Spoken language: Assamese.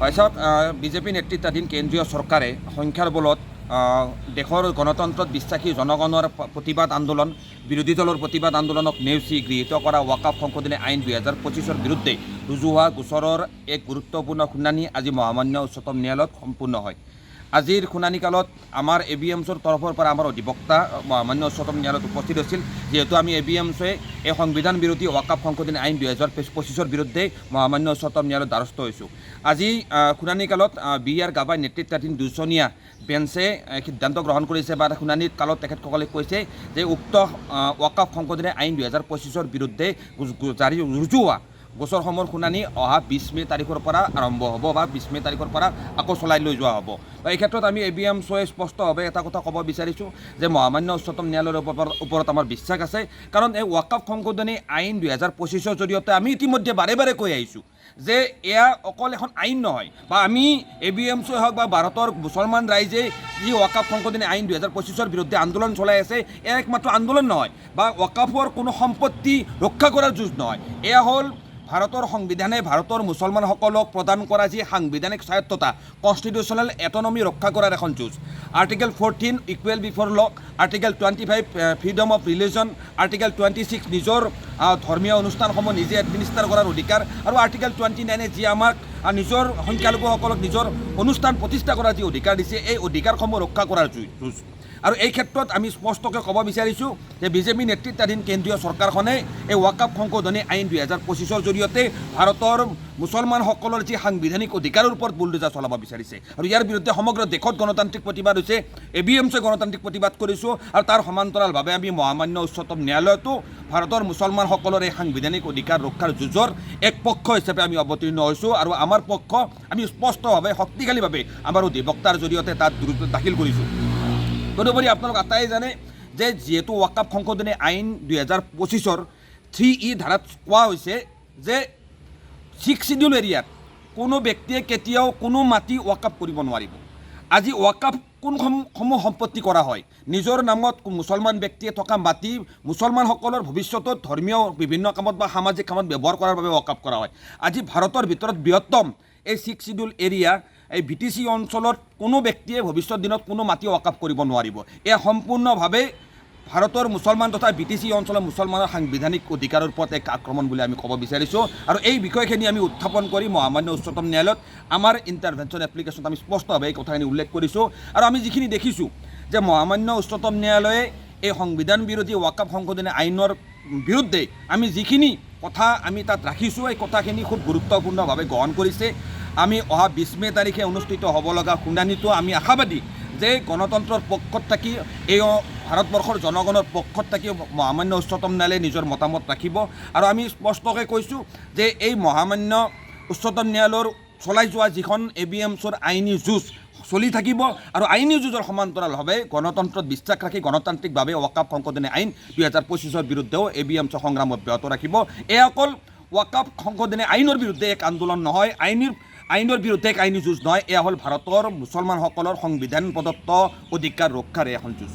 হয় চাওক, বিজেপি নেতৃত্বাধীন কেন্দ্ৰীয় চৰকাৰে সংখ্যাৰ বলত দেশৰ গণতন্ত্ৰত বিশ্বাসী জনগণৰ প্ৰতিবাদ আন্দোলন, বিৰোধী দলৰ প্ৰতিবাদ আন্দোলনক নেওচি গৃহীত কৰা ৱাকাফ সংশোধনী আইন 2025ৰ বিৰুদ্ধে ৰুজু হোৱা গোচৰৰ এক গুৰুত্বপূৰ্ণ শুনানি আজি মহামান্য উচ্চতম ন্যায়ালয়ত সম্পূৰ্ণ হয়। আজিৰ শুনানিকালত আমাৰ এ বি এমছৰ তৰফৰ পৰা আমাৰ অধিবক্তা মহামান্য উচ্চতম ন্যায়ালয়ত উপস্থিত হৈছিল, যিহেতু আমি এ বি এমছে এই সংবিধান বিৰোধী ৱাকাফ সংশোধনী আইন 2025ৰ বিৰুদ্ধে মহামান্য উচ্চতম ন্যায়ালয়ত দ্বাৰস্থ হৈছোঁ। আজি শুনানিকালত বি আৰ গাবাই নেতৃত্বাধীন দুজনীয়া বেঞ্চে সিদ্ধান্ত গ্ৰহণ কৰিছে বা শুনানিৰ কালত তেখেতসকলে কৈছে যে উক্ত ৱাকাফ সংশোধনী আইন 2025ৰ বিৰুদ্ধে জাৰি ৰুজু হোৱা গোচৰসমূহৰ শুনানি অহা 20 মে' তাৰিখৰ পৰা আৰম্ভ হ'ব বা 20 মে' তাৰিখৰ পৰা আকৌ চলাই লৈ যোৱা হ'ব। এই ক্ষেত্ৰত আমি এ বি এম ছয়ে স্পষ্টভাৱে এটা কথা ক'ব বিচাৰিছোঁ যে মহামান্য উচ্চতম ন্যায়ালয়ৰ ওপৰত আমাৰ বিশ্বাস আছে, কাৰণ এই ৱাকাফ সংশোধনী আইন 2025ৰ জৰিয়তে আমি ইতিমধ্যে বাৰে বাৰে কৈ আহিছোঁ যে এয়া অকল এখন আইন নহয় বা আমি এ বি এম ছয়ে হওক বা ভাৰতৰ মুছলমান ৰাইজে যি ৱাকাফ সংশোধনী আইন 2025ৰ বিৰুদ্ধে আন্দোলন চলাই আছে, এয়া একমাত্ৰ আন্দোলন নহয় বা ৱাকাফৰ কোনো সম্পত্তি ৰক্ষা কৰাৰ যুঁজ নহয়। এয়া হ'ল ভাৰতৰ সংবিধানে ভাৰতৰ মুছলমানসকলক প্ৰদান কৰা যি সাংবিধানিক স্বায়ত্ততা, কনষ্টিটিউচনেল এটনমি ৰক্ষা কৰাৰ এখন যুঁজ। Article 14, equal before law, Article 25, freedom of religion, Article 26, নিজৰ ধৰ্মীয় অনুষ্ঠানসমূহ নিজে এডমিনিষ্টাৰ কৰাৰ অধিকাৰ আৰু আৰ্টিকেল 29ে যি আমাক নিজৰ সংখ্যালঘুসকলক নিজৰ অনুষ্ঠান প্ৰতিষ্ঠা কৰাৰ যি অধিকাৰ দিছে, এই অধিকাৰসমূহ ৰক্ষা কৰাৰ যুঁজ। আৰু এই ক্ষেত্ৰত আমি স্পষ্টকৈ ক'ব বিচাৰিছোঁ যে বিজেপি নেতৃত্বাধীন কেন্দ্ৰীয় চৰকাৰখনে এই ৱাকাফ সংশোধনী আইন 2025ৰ জৰিয়তে ভাৰতৰ মুছলমানসকলৰ যি সাংবিধানিক অধিকাৰৰ ওপৰত বুলডোজাৰ চলাব বিচাৰিছে আৰু ইয়াৰ বিৰুদ্ধে সমগ্ৰ দেশত গণতান্ত্ৰিক প্ৰতিবাদ হৈছে। এ বি এম চিয়ে গণতান্ত্ৰিক প্ৰতিবাদ কৰিছোঁ আৰু তাৰ সমান্তৰালভাৱে আমি মহামান্য উচ্চতম ন্যায়ালয়তো ভাৰতৰ মুছলমানসকলৰ এই সাংবিধানিক অধিকাৰ ৰক্ষাৰ যুঁজৰ এক পক্ষ হিচাপে আমি অৱতীৰ্ণ হৈছোঁ আৰু আমাৰ পক্ষ আমি স্পষ্টভাৱে, শক্তিশালীভাৱে আমাৰ অধিবক্তাৰ জৰিয়তে তাত দাখিল কৰিছোঁ। তদুপৰি আপোনালোক আটাই জানে যে যিহেতু ৱাকাফ সংশোধনী আইন 2025ৰ 3 ই ধাৰাত কোৱা হৈছে যে ছিক্স চিডিউল এৰিয়াত কোনো ব্যক্তিয়ে কেতিয়াও কোনো মাটি ৱাকাফ কৰিব নোৱাৰিব। আজি ৱাকাফ কোনসমূহ সম্পত্তি কৰা হয়? নিজৰ নামত মুছলমান ব্যক্তিয়ে থকা মাটি মুছলমানসকলৰ ভৱিষ্যতত ধৰ্মীয় বিভিন্ন কামত বা সামাজিক কামত ব্যৱহাৰ কৰাৰ বাবে ৱাকাফ কৰা হয়। আজি ভাৰতৰ ভিতৰত বৃহত্তম এই ছিক্স চিডিউল এৰিয়া, এই বি টি চি অঞ্চলত কোনো ব্যক্তিয়ে ভৱিষ্যত দিনত কোনো মাটি ৱাকাফ কৰিব নোৱাৰিব। এয়া সম্পূৰ্ণভাৱে ভাৰতৰ মুছলমান তথা বি টি চি অঞ্চলৰ মুছলমানৰ সাংবিধানিক অধিকাৰৰ ওপৰত এক আক্ৰমণ বুলি আমি ক'ব বিচাৰিছোঁ। আৰু এই বিষয়খিনি আমি উত্থাপন কৰি মহামান্য উচ্চতম ন্যায়ালয়ত আমাৰ ইণ্টাৰভেনশ্যন এপ্লিকেশ্যনত আমি স্পষ্টভাৱে এই কথাখিনি উল্লেখ কৰিছোঁ। আৰু আমি যিখিনি দেখিছোঁ যে মহামান্য উচ্চতম ন্যায়ালয়ে এই সংবিধান বিৰোধী ৱাকাফ সংশোধনী আইনৰ বিৰুদ্ধে আমি যিখিনি কথা আমি তাত ৰাখিছোঁ, এই কথাখিনি খুব গুৰুত্বপূৰ্ণভাৱে গ্ৰহণ কৰিছে। আমি অহা 20 মে' তাৰিখে অনুষ্ঠিত হ'ব লগা শুনানিটো আমি আশাবাদী যে গণতন্ত্ৰৰ পক্ষত থাকি, এই ভাৰতবৰ্ষৰ জনগণৰ পক্ষত থাকি মহামান্য উচ্চতম ন্যায়ালয়ে নিজৰ মতামত ৰাখিব। আৰু আমি স্পষ্টকৈ কৈছোঁ যে এই মহামান্য উচ্চতম ন্যায়ালয়ৰ চলাই যোৱা যিখন এ বি এমছৰ আইনী যুঁজ চলি থাকিব আৰু আইনী যুঁজৰ সমান্তৰালভাৱে গণতন্ত্ৰত বিশ্বাস ৰাখি গণতান্ত্ৰিকভাৱে ৱাকাফ সংশোধনী আইন 2025ৰ বিৰুদ্ধেও এ বি এমছৰ সংগ্ৰাম অব্যাহত ৰাখিব। এয়া অকল ৱাকাফ সংশোধনী আইনৰ বিৰুদ্ধে এক আন্দোলন নহয়, আইনৰ বিৰুদ্ধে এক আইনী যুঁজ নহয়, এয়া হ'ল ভাৰতৰ মুছলমানসকলৰ সংবিধান প্ৰদত্ত অধিকাৰ ৰক্ষাৰ এখন যুঁজ।